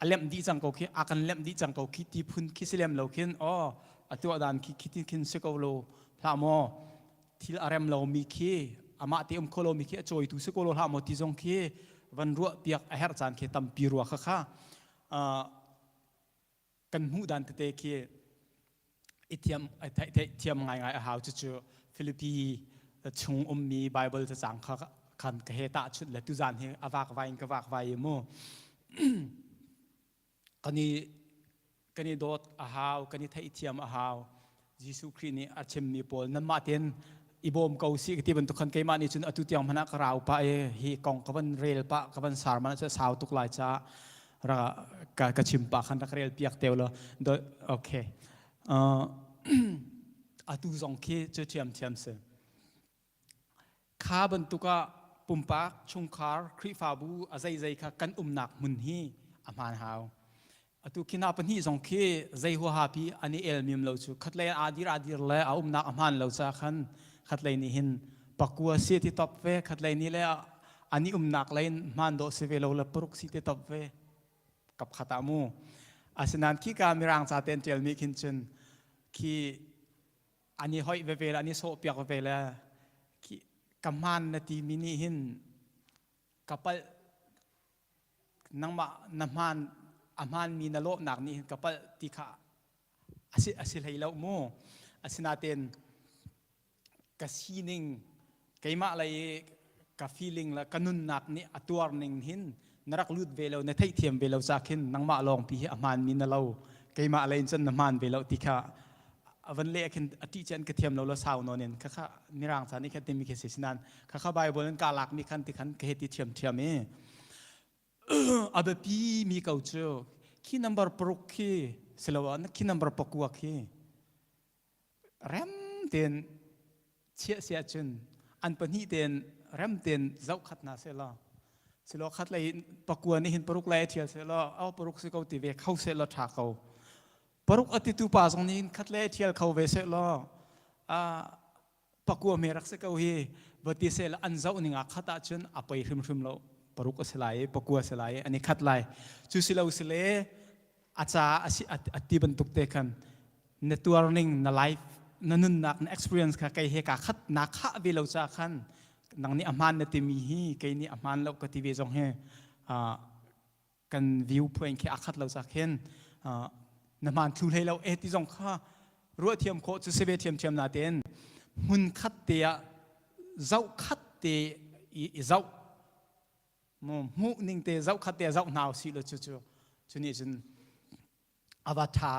a lemh dih cang ko khi a kan lemh dih cang ko khi ti phun khi si lem lo khin oh a tuah dan khi khi khin si ko lo hlah maw thil a rem lo mi khi amah te um kho lo mi khi a cawitu si ko lo hlah maw ti zong khi van ruah piak a herh caan khi tampi rua kha kha kan hmuh dan tete khi i thiam theih thiam ngaingai a hau cucu Philippi chung ummi Bible cacang kha khan ka he tahchunh le tuzan hi a vak vai in ka vak vai i mu kan i Kan i dawt a hau, kan i theihthiam a hau. Jesuh Khrih nih a chimmi pawl nanmah tein i bawm ko si ka ti bantuk khan keimah nih cun atu tiang hmanh ah ka rau pah i hi kong ka van rel pah ka van sar man cu sau tuk lai caah ra ka, ka chim pah khan rak rel piak teo law okay uh, atu zong khi cu thiam thiam si Kha bantuk ah pumpak, chungkhar, Khrihfabu a zeizei kha kan umnak hmun hi a hmaan hau. Atu khi hna pahnih zong khi zei huaha pi an i elmim lo cu khatlei ah dir ah dir le a umnak a hmaan lo ca khan khatlei nih hin pakua si ti top ve khatlei nih le an i umnak lei in hmaan dawh si ve lo le paruk si ti top ve kap khat ah mu asinain khi ka mirang ca te an ṭialmi khin cun khi an i hoih veve le an i sawhpiak veve le ka hmaan na timi nih hin ka palh nangmah na hmaan a hmaanmi na lawhnak nih hin ka palh ti kha asi asi hlei lo mu asinain ka sining keimah lei ka feeling le ka nunnak nih a tuar ning hin na rak lut ve lo na theihthiam ve lo ca khin nangmah lawng pi hi a hmaanmi na lo keimah lei in cun na hmaan ve lo ti kha a van leh khin a ṭih cian ka thiam lo lo sau nawn in khakha mirang ca nih khan timi khi si sinan khakha Bible in ka lak mi khan ti khan ka he ti thiam thiam i a biapi mi ko cu khi number paruk khi siloah khi number pakua khi rem tein chiah si ahcun an pahnih tein rem tein zoh khat hna seh law silo khat lei pakua nih hin paruk lei a thial seh law au paruk si ko ti ve kho seh law tha ko paruk a titu pa zong nih hin khat lei a thial kho ve seh law pakua me rak si ko hi va ti seh law an zoh ning ah khat ahcun a pei hrimhrim lo paruk a si lai i pakua si lai i an i khat lai cu si lo si le a ca a si a ti bantuk te khan na tuar ning na life na nunnak na experience kha kei he ka khat na khah ve lo ca khan nang nih a hmaan na timi hi kei nih a hmaan lo ka ti ve zong hi kan view point khi a khat lo ca khin na hmaan thlu hlei lo e ti zong kha ruah thiam khawh cu si ve thiam thiam na ten hmun khat te ah zoh khat te i zoh hmuh ning te zoh khat te zoh hna usih lo cu cu cu nih cun a va ṭha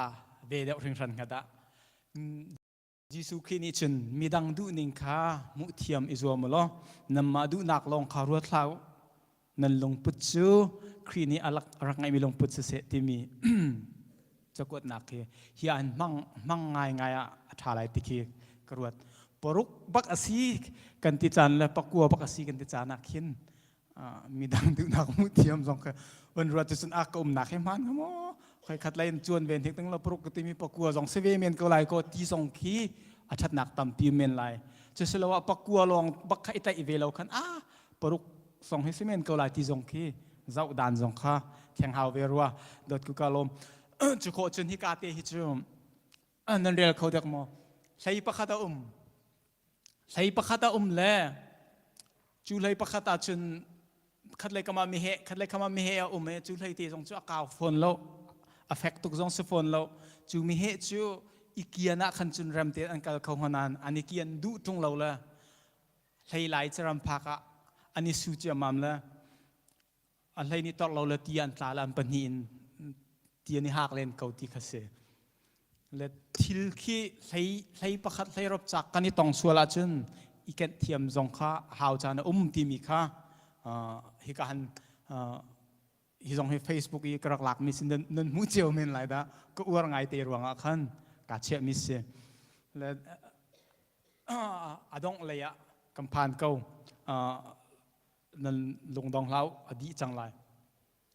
ve deuh hringhran hnga dah. Jesuh Khrih nih cun midang duhning kha hmuh thiam i zuam u law nanmah duhnak lawng kha ruat hlah u. Nan lungput cu Khrih nih a rak ngeihmi lungput siseh timi cakuatnak hi hi an hmang hmang ngaingai ah a ṭha lai ti khi ka ruat. Paruk bak a si kan ti caan le pakua bak a si kan ti caan ah khin midang duhnak hmuh thiam zong kha van ruat cun a ka umnak hi hmaan hnga maw khoi khat lai in cuan ven hik ding lo paruk ka timi pakua zong si ve men ko lai ko ti zong khi a thatnak tampi men lai cu silo ah pakua lawng bak kha i tlaih ve lo khan a paruk zong hi si men ko lai ti zong khi zoh dan zong kha theng hau ve rua dot ku ka lom cu khawh cun hi ka te hi cu nan rel kho dek maw hlei pakhat a um Hlei pakhat a um le cu hlei pakhat ah cun khatlei kam ah meheh khatlei kam ah meheh a um i cu hlei te zong cu a kau fawn lo a fek tuk zong si fawn lo cu meheh cu i kian ah khan cun rem tein an kal kho hnga nain an i kian duh ṭung lo le hlei lai caram phak ah an i su ciammam le a hlei nih torh lo le ti an tla le an pahnih in ti an i hak len ko ti kha si le thil khi hlei hlei pakhat hlei rop cak kan i tong sual ahcun i kenh thiam zong kha hau caan a um timi kha hika han hi zong hi Facebook i ka rak lakmi si nan nan hmuh cio men lai dah ka uar ngai te ruangah khan ka chiahmi si le a dongh lei ah kan phan ko nan lungdong hlah a dih cang lai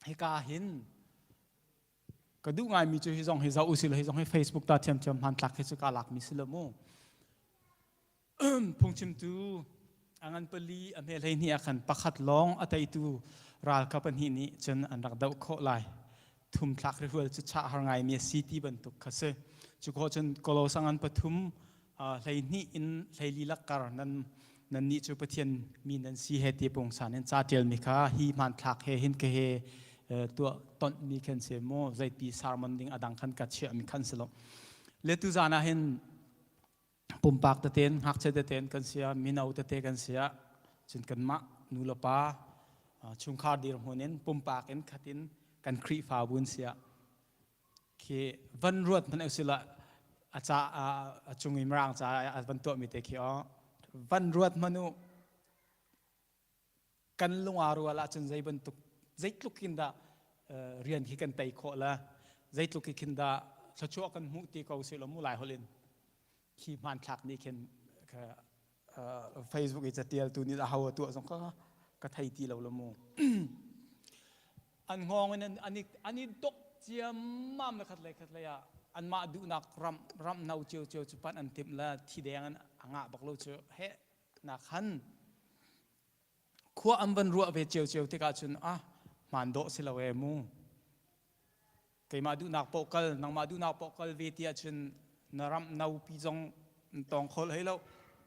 hika hin ka duh ngaimi cu hi zong hi zoh usih hi zong hi Facebook ta thiamthiam hmanthlak hi cu ka lakmi si lo mu phungchimtu a ngan pali a hme hlei hnih ah khan pakhat lawng a teitu ral kha pahnih nih cun an rak doh khawh lai thumthlak rihual cu chah har ngaimi a si ti bantuk kha si cu khawh cun Kolos a ngan pathum 12 in 14 lakkar nan nannih cu Pathian mi nan si he ti pungsan in ca ṭialmi kha hi hmanthlak he hin ka he tuah tonhmi khan si mu zeipi sermon ding adang khan ka chiahmi khan si lo le tu zan ah hin pumpak teten ngakchia teten kan sia mino tete kan sia cun kanmah nu le pa chungkhar dirhmun in pumpak in khatin kan Khrihfabu in sia. Khi van ruat hmanh usila a ca a cung i mirang ca a van tuahmi te khi aw van ruat hmanh u kan lung aa rual ahcun zei bantuk zeitluk in dah rian hi kan tei khawh la zeitluk khin dah thluachuah kan hmuh ti ko si lo mu lai holh in khi hmanthlak nih khin Facebook i catialtu nih a ho a tuah zong ka ka thei ti lo lo mu an hngawng in an i an i dok ciammam le khat lei khat lei ah anmah duhnak ram ram no cio cio cu pan an timh le thi deng in a ngah bak lo cu he nak han khua an van ruah ve cio cio tikah cun ah hmaan dawh si lo e mu keimah duhnak paoh kal nangmah duhnak paoh kal ve ti ahcun na ram naupi zong tawng kho hlei lo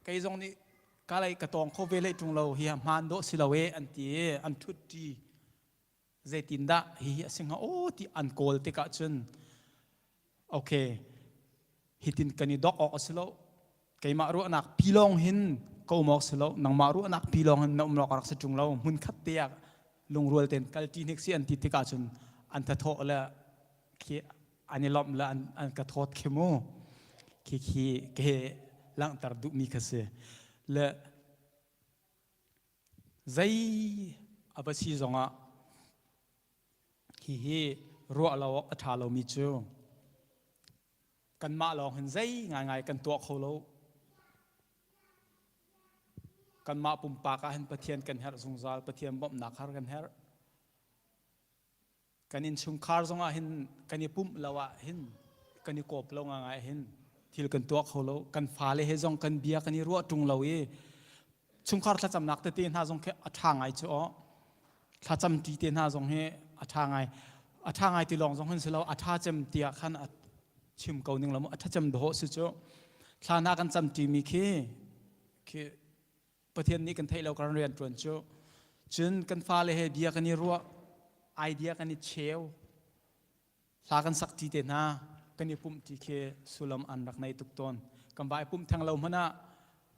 kei zong nih ka lei ka tawng kho ve hlei ṭung lo hi hmaan dawh si lo e an ti i an ṭhut ṭi zeitindah hihi a si hnga aw ti an kawl tikah cun okay hitin kan i dok awk a si lo keimah ruahnak pi lawng hin ka um awk si lo nangmah ruahnak pi lawng hin na um awk a rak si ṭung lo hmun khat te ah lungrual tein kal ṭi hnik si an ti tikah cun an thathawh le khi an i lawmh le an, an ka thawt khi mu khi khi ke langhter duhmi kha si le zei a va si zongah hihi ruah lo awk a ṭha lomi cu kanmah lawng hin zei ngaingai kan tuah kho lo. Kanmah pumpak ah hin Pathian kan herh zungzal, Pathian bawmhnak har kan herh. Kan innchungkhar zongah hin kan i pumh lo ah hin kan i kawp lo ngangai hin thil kan tuah kho lo. Kan fale he zong kan bia kan i ruah ṭung lo i chungkhar thlacamnak tete hna zong khi a ṭha ngai cu aw. Thlacam ṭi te hna zong hi a ṭha ngai. A ṭha ngai ti lawng zong hin si lo, a ṭha cem tiah khan a chim ko ning lo mu. A ṭha cem dawh si cu. Thla hna kan cam ṭimi khi khi Pathian nih kan theih lo kan rian ṭuan cu. Cun kan fale he bia kan i ruah, idea kan i cheu, hla kan sak ṭi te hna, kan i pumh ṭi khi sullam an rak nei tuk tawn. Kan va i pumh theng lo hmanh ah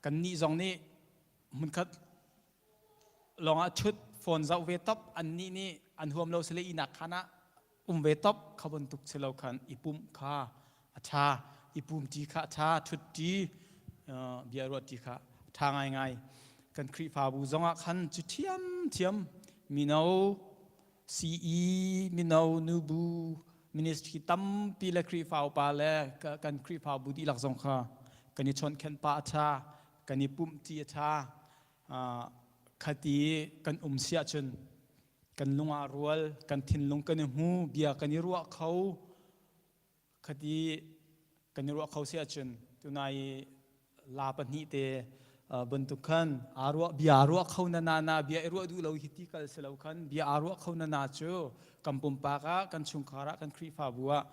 kan nih zong nih hmunkhat lawngah ṭhut phone zoh ve top an nih nih an huam lo sile inak khan ah um ve top kha bantuk si lo khan i pumh kha a ṭha i pum ṭi kha a ṭha ṭhut ṭi bia ruah ṭi kha a ṭha ngaingai kan Khrihfabu zongah khan cu ṭhiamṭhiam mino CE mino nubu ministry tampi le Khrihfa upa le kan Khrihfabu dihlak zong kha kan i chawnhkhenh pah a ṭha kan i pumh ṭi a ṭha khati kan um si ahcun kan lung ah rual kan thinlung kan i hmu bia kan i ruah kho khati kan i ruah kho si ahcun tunai la pahnih te bantuk khan aa ruah bia aa ruah kho na na na bia i ruah duh lo hi ti kal si lo khan bia aa ruah kho na na cu kan pumpak ah kan chungkhar ah kan Khrihfabu ah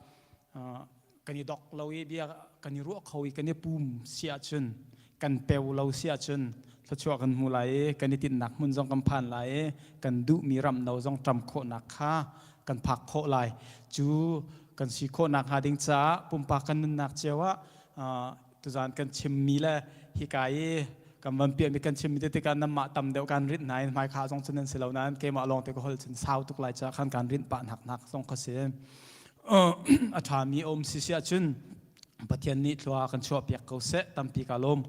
kan i dok lo i bia kan i ruah kho i kan i pum si ahcun kan peu lo si ahcun thluachuah kan hmu lai i kan i tinhnak hmun zong kan phan lai i kan duhmi ram no zong ṭam khawhnak kha kan phak khawh lai cu kan si khawhnak hnga ding caah pumpak kan nunnak cio ah tuzaan kan chimmi le hika i kan van piahmi kan chimmi te tikah nanmah tam deuh kan rinh hna in hmaikha zong cu nan si lo nain keimah lawng te ka hol cun sau tuk lai caah khan kan rinh pah hnak hnak zong kha si a ṭhami a um si si ahcun Pathian nih thlua kan chuahpiak ko seh tampi ka lawm.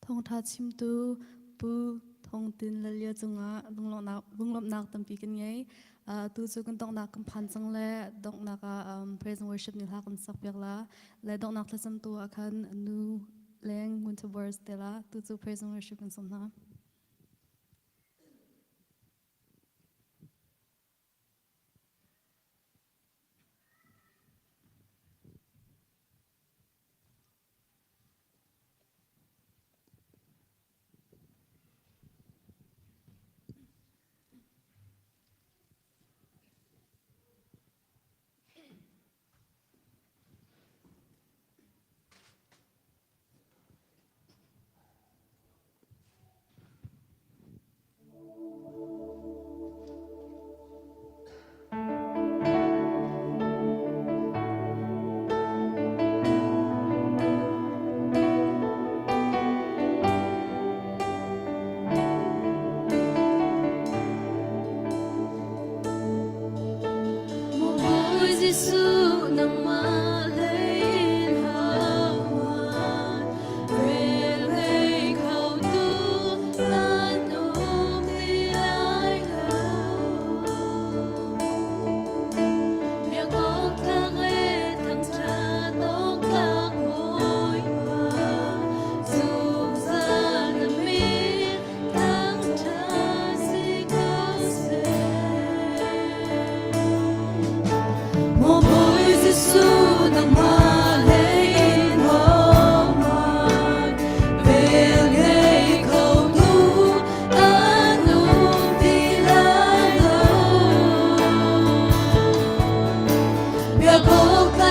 Thawngṭha chimtu Pu Thawng Tin Lalia cungah lunglawmhnak tampi kan ngei. Tu cu kan donghnak kan phan cang le donghnak ah praise and worship nih hla kan sak piak la. Le donghnak thlacamtu ah khan nu leng Winter Words te la. Tu cu praise and worship kan sawm hna.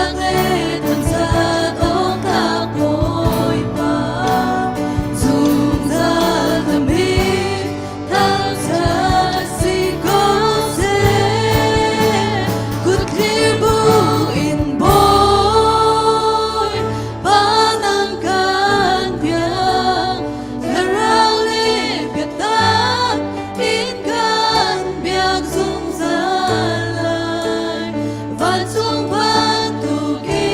Biak le thangṭhat awk tlak Bawipa, zungzal na min thangṭhat si ko seh. Kut thlir bu in Bawipa nang kan biak, thlarau le biaknak in kan biak zungzal lai. Vancung bantukin.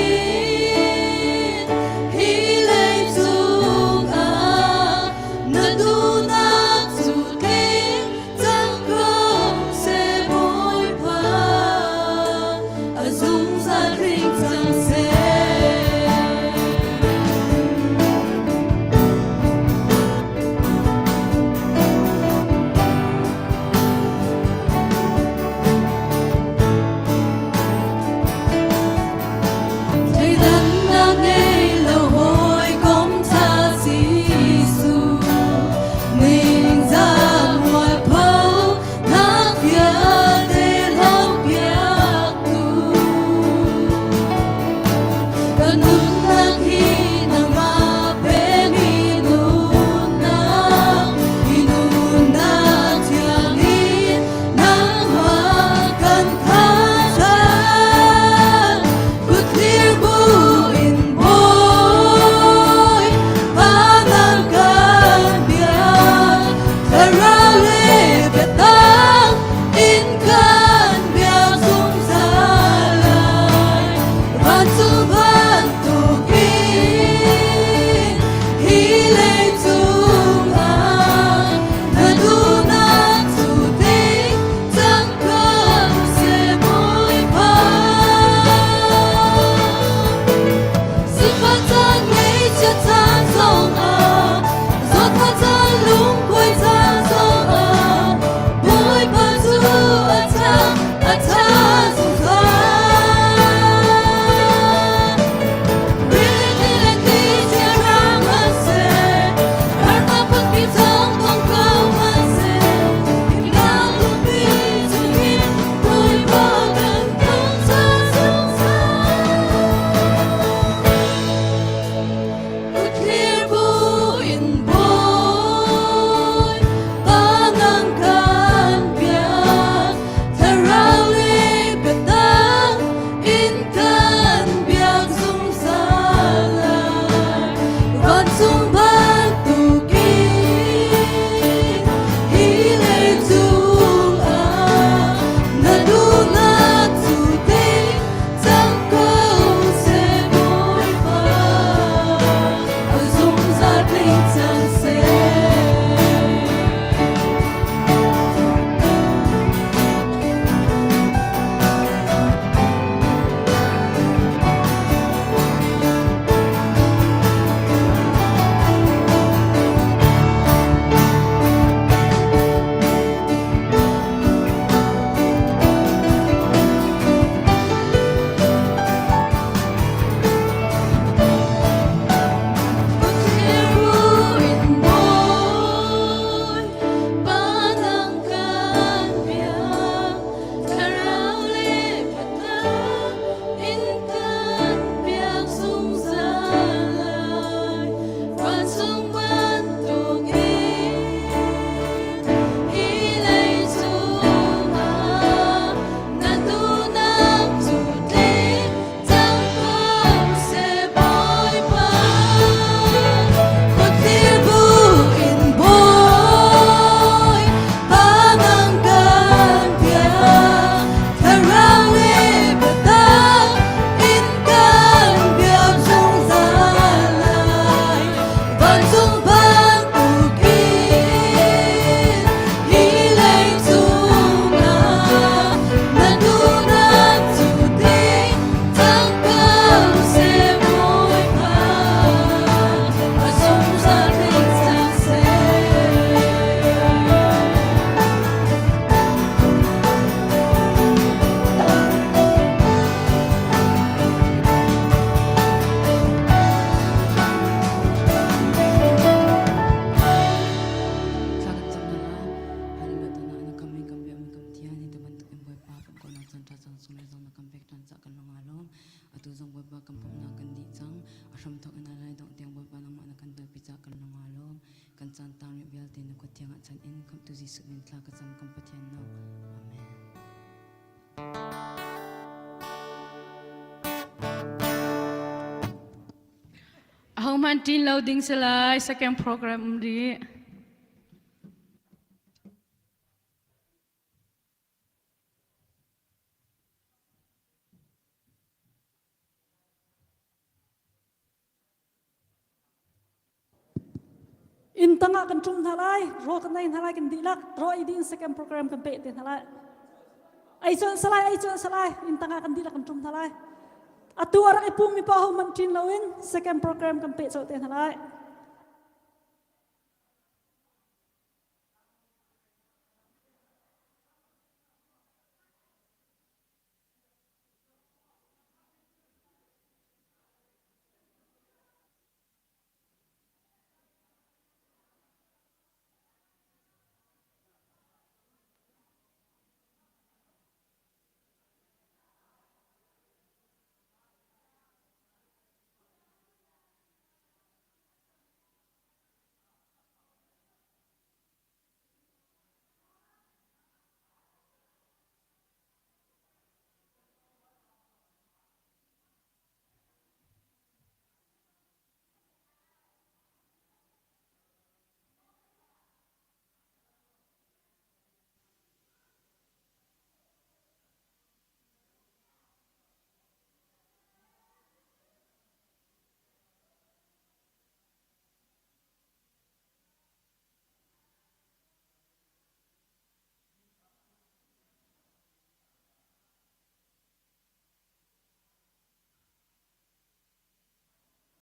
zong Bawipa kan pumhnak kan dih cang. A hramthawk in a lai dongh tiang Bawipa nangmah na kan kalpi caah kan lung aa lawm. Kan caan taang rih vialte na kut thiang ah chan in Khamhtu Jesuh min thla ka cam kan Pathian nung. Amen. Ahohmanh ṭin lo ding si lai second program um rih. Inn tangah kan ṭum hna lai, rawl kan ei hna lai, kan dihlak rawl ei dih in second program kan peh te hna lai. Ei cun salai, ei cun salai, inn tangah kan dihlak kan ṭum hna lai. Atu a rak i pummi pa ho hmanh ṭin loin second program kan peh colh te hna lai.